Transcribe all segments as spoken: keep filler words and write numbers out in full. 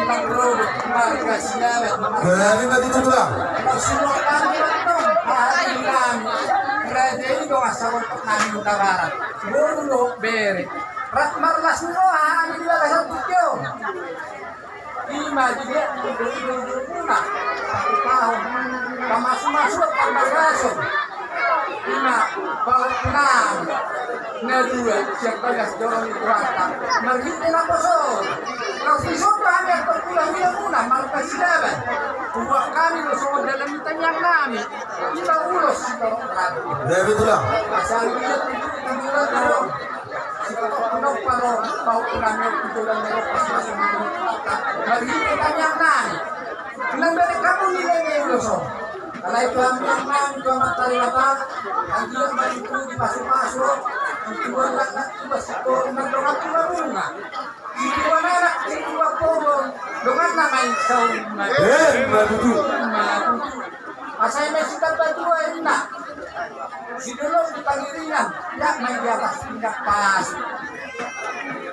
Marga Siabat. Jadi, Mbak, itu, Tulang. Raja i dongan sabotohnami Hutabarat. Boru dohot bere. Rap marlas ni roha hami di bagasan tingki on. Ima di dia, di dia, di dia, di dia. Pamasu-masu parbagason. Ima, baoa nang na dua, sian bagas joro ni Tuhanta. Marhite naposo. Laos dison do hami antong hulahula muna, marga Siabat. Hubuat hami do songon dalan ni tangiangnami. Ima ulos sitorop rabu. Ya, betul lah. Asal dia tujuh, tujuh rabu. Sikoto pinompar on, baoa nang na dua, sian bagas joro ni Tuhanta. Marhite tangiangnami. Nang dari kamu nilai ni ulos on. Alai tu hami amang, tu Amanta Debata, anggiat ma tutu dipasupasu, tubuan laknak, tubuan singkoru, mardongan tu na bunga. Tubuan anak, tubuan pogo, donganna ma i saur matua. Emma tutu. Emma tutu. Asa i ma i sitamba tua inna. Di dolok di pangiringan, iat ma i di atas pinggan pas.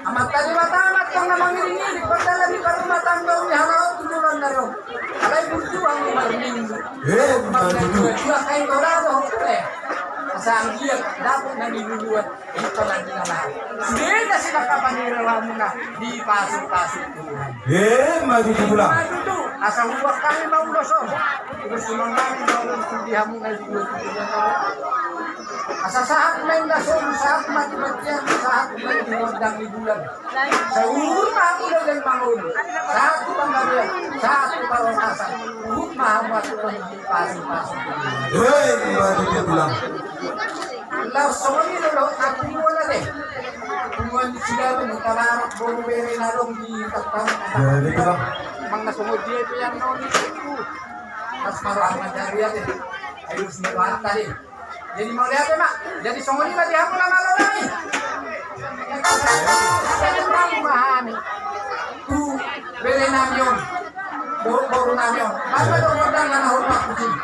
Amanta Debata ma antong na mangiring-iring, pardalan ni parrumatanggaon ni halak on tu joloan ni ari on. Alai burju hami marminggu. Emma tutu. Dua-dua kain gora do hukure. Asa anggiat dapot na niluluan. Di panandingan. Sude na sinangkapan ni rohamuna, dipasupasu Tuhan. Emma tutu, Tulang. Emma tutu. Asa hubuat hami ma ulos on. Ulos on ma hami ma ulos di hamuna di dua tutu. Asa sahat ma inna solu, sahat ma tu bontean, sahat ma di gondang ni bulan. Saur ma hamu dalan mangolu, sahat tu panggabean, sahat tu parhorasan. Huhut ma hamu antong dipasupasu. Emma tutu, Tulang. Laos songon i do dohot na punguan ate. Punguan ni Siabat, Hutabarat, boru bere na adong di tampang. Ya, betul, Bang. Manang na songon dia pe annon i. Laos ma roha manjari ate. Ayo, sini Tuhan tadi. Jadi mauliate ma. Jadi songon i ma di hamu na malo nami. Jadi ma hami. Tu bere nami on. Boru, boru nami on. Masa do gondang na hormat tu sini.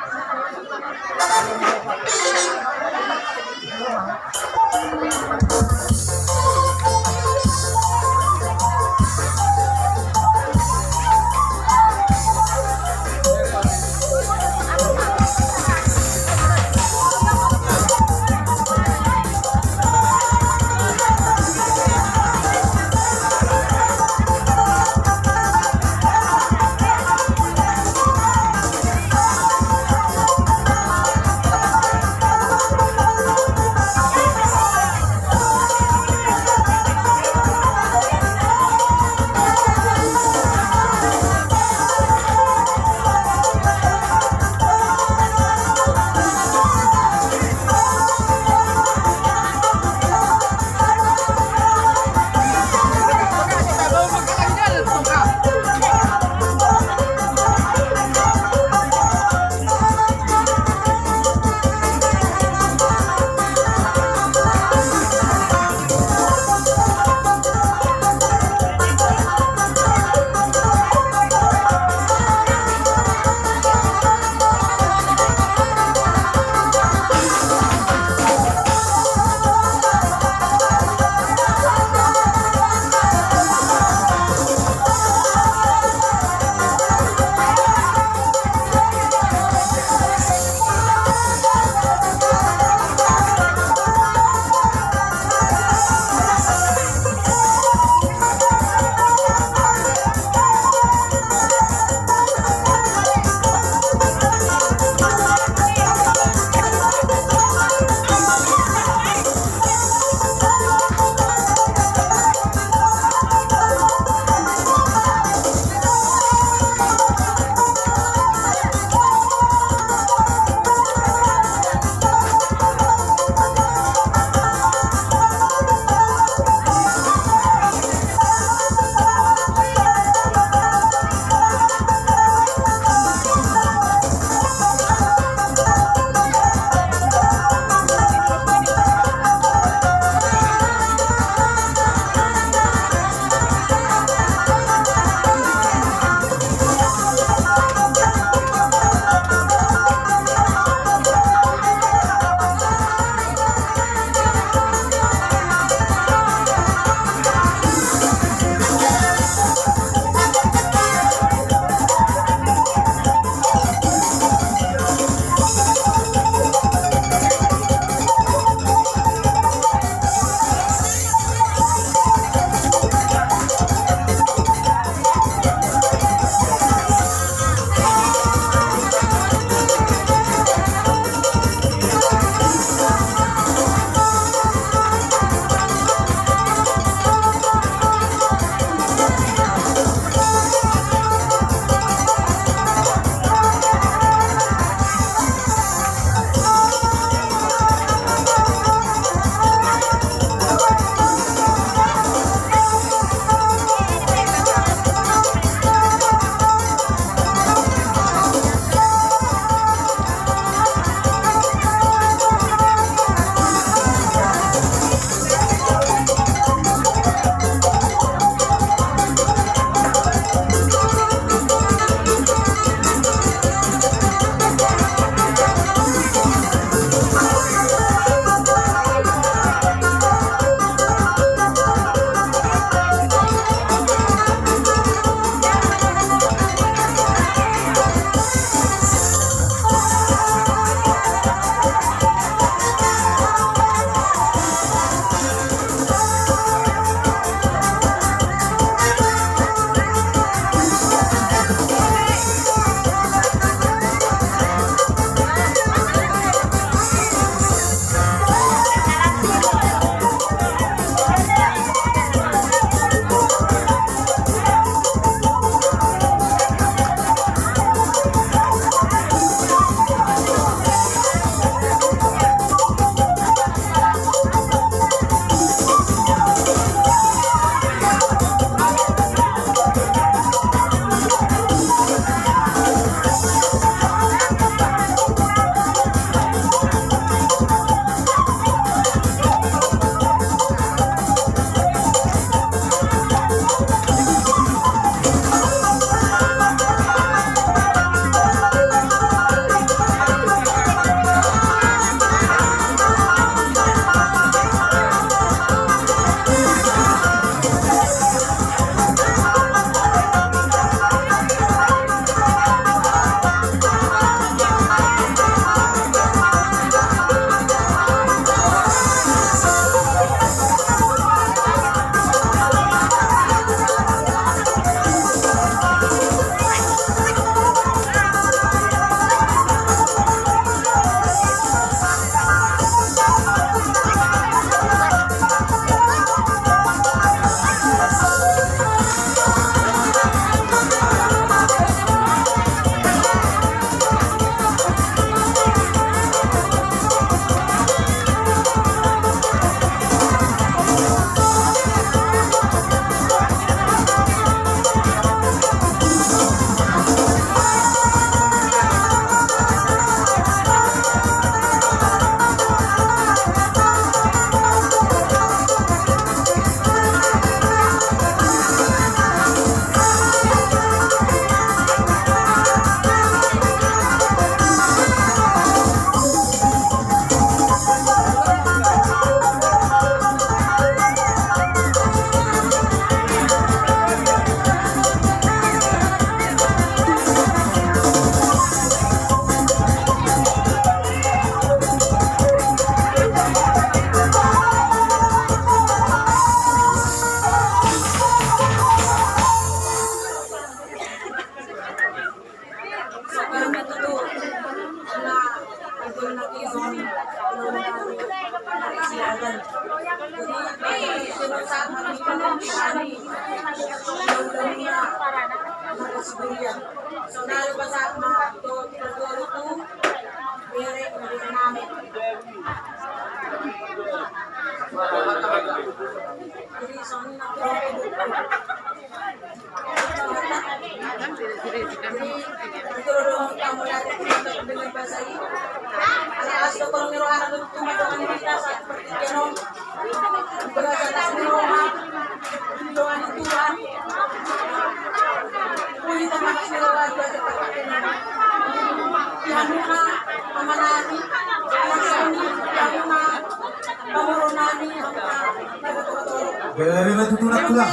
Bere ma tutu na kula.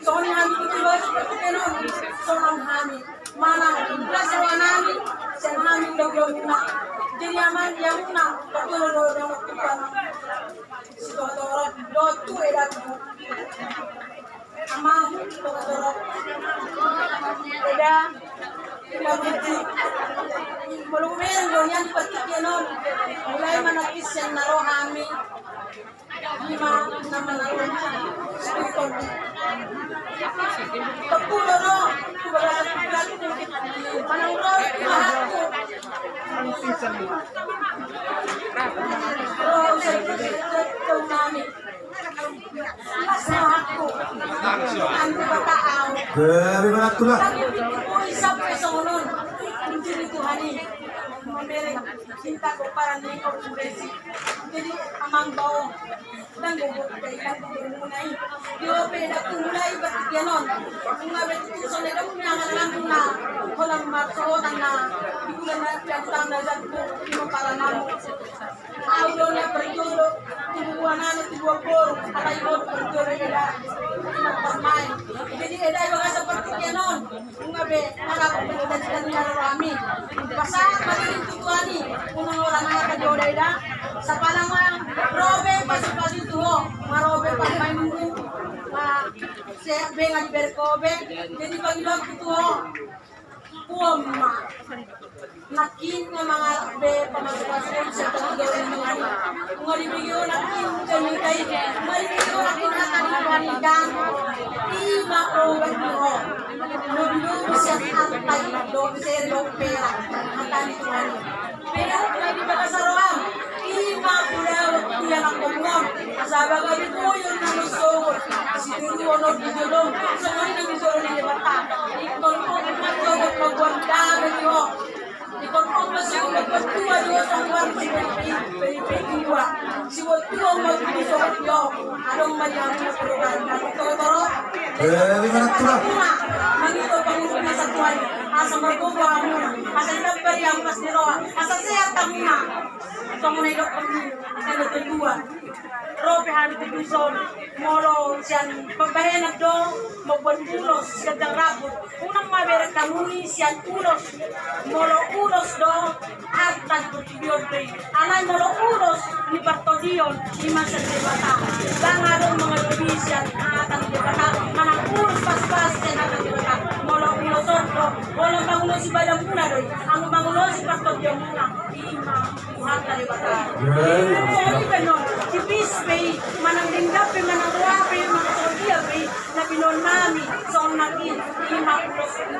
Songon hami tutu, songon hami. Manang las rohanami, sian hami do gabungan. Jadi amang, ia muna, parjolo do dongan tu amang. Sitohotohon dohot tu edangku. Amang, sitohotohon. Eda, eda biji. Molo hubereng do nian di partingkian on. Mulai ma nangkin sian na ro hami. Jadi amang bao. Ndang gogo pe, ndang gogo muna i. Di ho pe ndang tumulai partingkian on. Nunga be tutu songon i do muna angan-anganmuna. Holan marsohotan na di bulan na, di taon na jatku, di ma paranamu. Au do na parjolo, tubu buanana, tubu boru, alai ho do parjolo eda. Parmain. Jadi eda i bagasan partingkian on. Nunga be, marap, bercita-cita ni hami. Pasahat ma tutu tu Tuhan i, unang holan hata jo eda. Sapalang ma, ro be pasu-pasu tu ho, ma ro be pamainmu, ma sehat be nga diberek ho be, jadi pangidoanku tu ho. Puon ma. Nangkin nga mangalap be pasu-pasu sian Tuhan i. Nga dibege ho nangkin jamita i, nga dibege ho nangkin hata ni Tuhan i. I ma obat ni ho. Lobi-lobi sian arta i, dohot seri dohot perak, hata ni Tuhan i. Perak na di bagasan roham, i ma poda waktu i anakkonmu on. Asa baga di boyon na dohot sogot, sitiruon on di jolom, songon i na di jolo ni Debata. Ingkon on ma sogot mamboan dame di ho. Ingkon on ma sogot mamboan tua di ho, songon i na di P P P dua. Sibuat tua ma tutu sogot i. Adong ma di hamu na program na toro-toro. Eh, di mana tu lah? Mangido pangurus na satuan. Asa margogo hamu. Asa ditamba di hamu las ni roha. Asa sehat hamu na. Songon na didok hamu. Asa didok hamu. Ro pe hami tu dison. Molo sian pambahenan do mamboan ulos sian jang rabut. Unang ma berek hamu i sian ulos. Molo ulos do arta ni portibi on do i. Alai molo ulos ni partondion i ma sian Debata. Ndang adong mangadopi sian hata ni Debata. Manang ulos pas-pas sian hata ni Debata. Molo ulos on do, molo mangulosi badanmuna do i. Anggo mangulosi partondionmuna, i ma Tuhanta Debata. Jadi pe non, tipis pe i, manang denggan pe, manang roa pe, manang songon dia pe i, na binoan nami songon nangkin, i ma ulos ni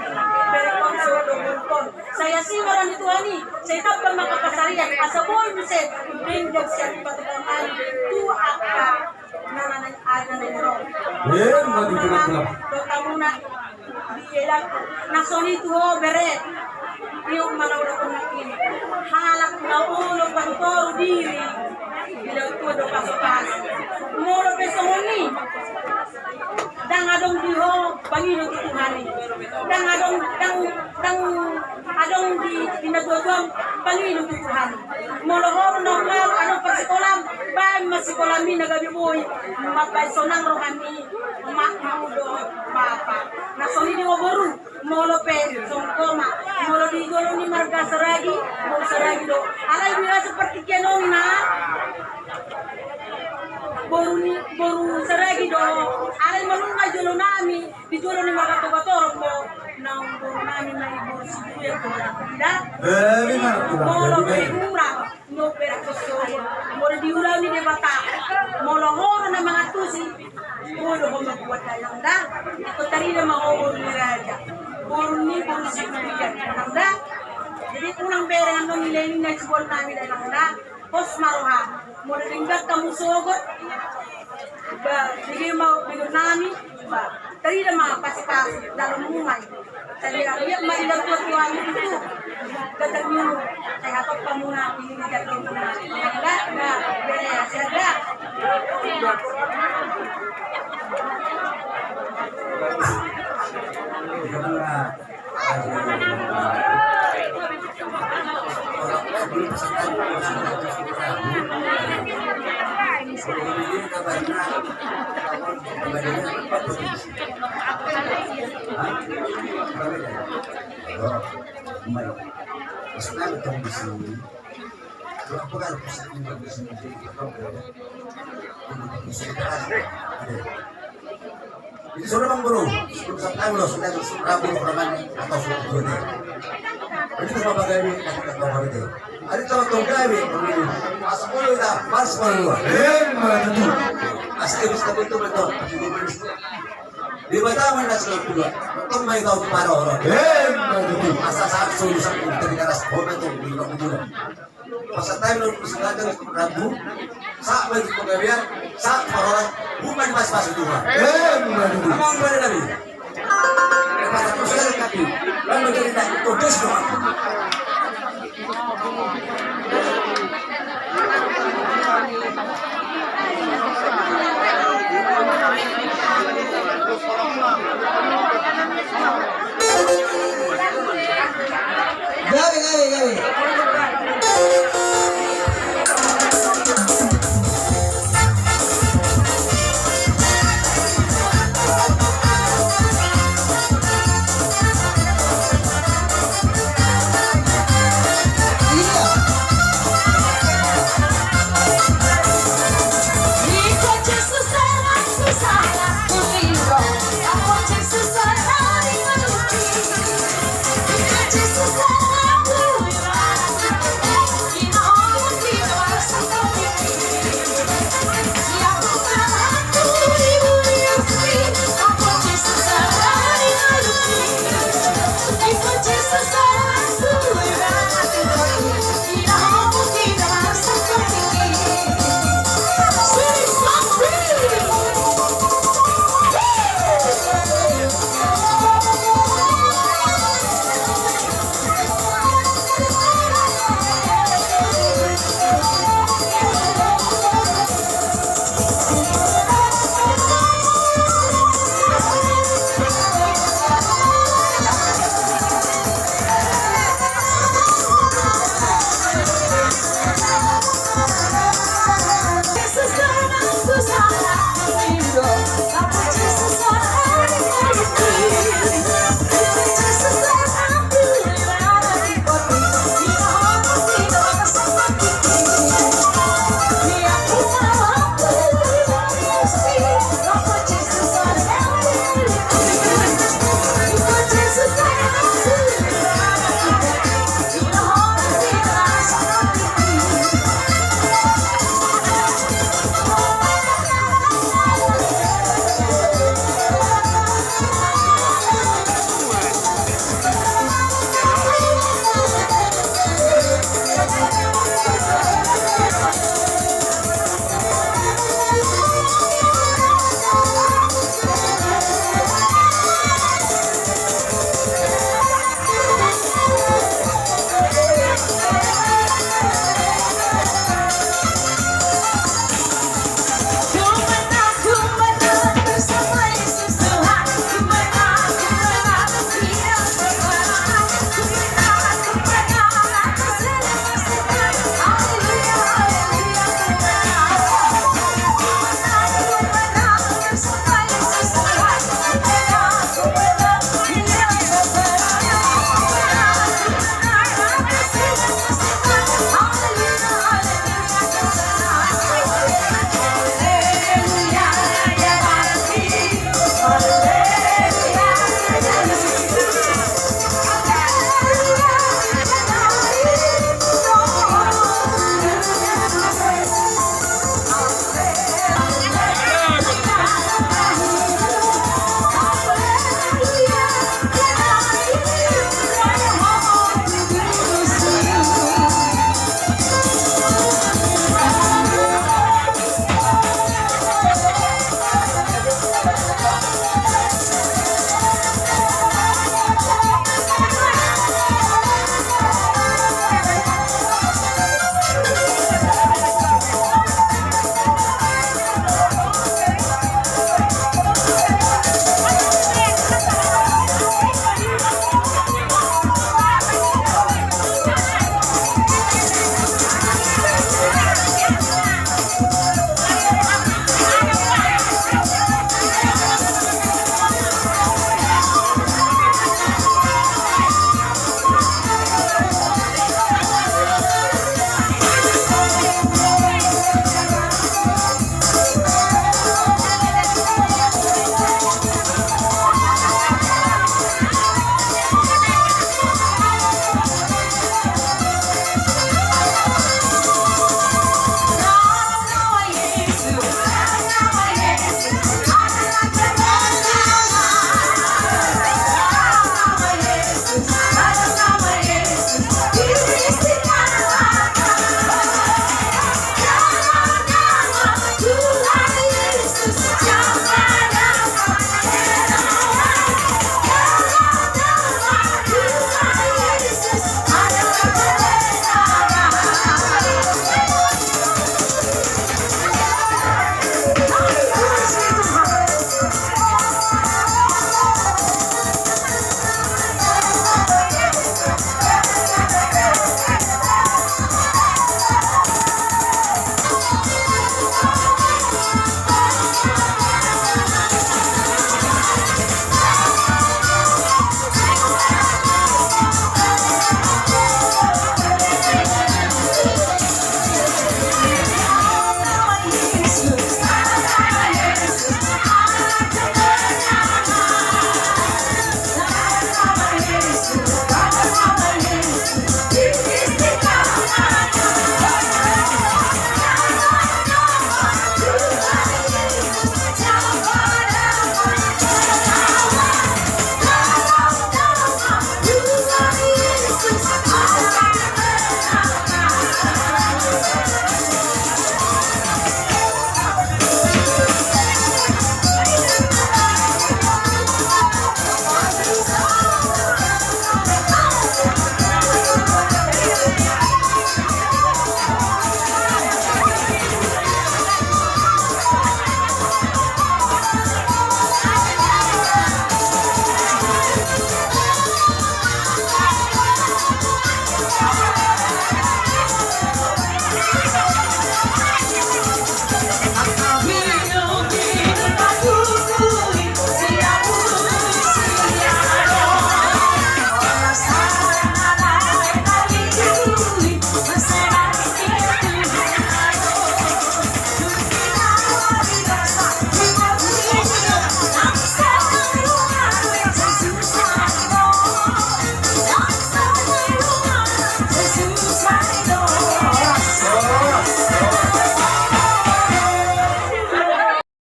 berengkon, songon dohonon. Sai asi ma roha ni Tuhan i, sai tamba ma angka pasarian, asa boi muse denggan sian patupaon nami tu angka na naeng ari na naeng ro. Eh, maju, maju, maju. Dohot hamuna di edangku, na songon i tu ho bere. Iuk ma na ulaon nangkin. Halak na olo patupaon diri. Di laut tua do pasu-pasu. Molo pe songon i. Ndang adong di ho pangido tu Tuhan i. Ndang adong, ndang, ndang adong di, di natua-tuam pangido tu Tuhan i. Molo ho naung adong parsikolam, baen ma sikolam i na gabe boi. Mambaen sonang roham i, ma, ma dohot bapa. Na songon i di ho boru. Molo pe songon ho ma, molo di jolo ni marga Saragi, molo Saragi do. Alai biasa partingkian on na. Jolo nami di jolo ni margatogato ro, naung boru nami ma i boru Sibuya, boru Abdillah. Eh, memang, memang. Molo pe hurang, molo pe rangkos sogot, molo di ulaon ni Debata, molo ho do na mangantusi, boi do ho mambuat, da inang da. Ingkon tarida ma ho boru ni raja, boru ni boru Sibuya, inang da. Jadi unang bereng annon nilai ni na jubol nami, da inang da. Pos ma roha, molo denggan hamu sogot, ba, jadi mau dengan nami, ba, tarida ma pasi-pasi dalam rumah. Jadi, ya, mari dalam tua-tua itu, kata dulu, saya apa kamu nanti, ini kata kamu nanti. Enggak, enggak, beres, ya, enggak. Jadi sudah bang bro, sudah tahu loh, sudah rabu romangan atau sudah dua deh. Jadi cuma pakai ini, kata kata baru deh. Ada tahu tahu gawe, pas sepuluh dah, pas sepuluh. Eh, mana tuh? Asli bisa betul betul. Di Batam ada sudah dua. Kembali tahu kemana orang? Eh, mana tuh? Asal satu solusi kita di atas kota tuh di rumah. Pas time lo sudah ada rabu, saat bagi penggawean, saat parola, bukan pas-pas Tuhan. Eh, bukan.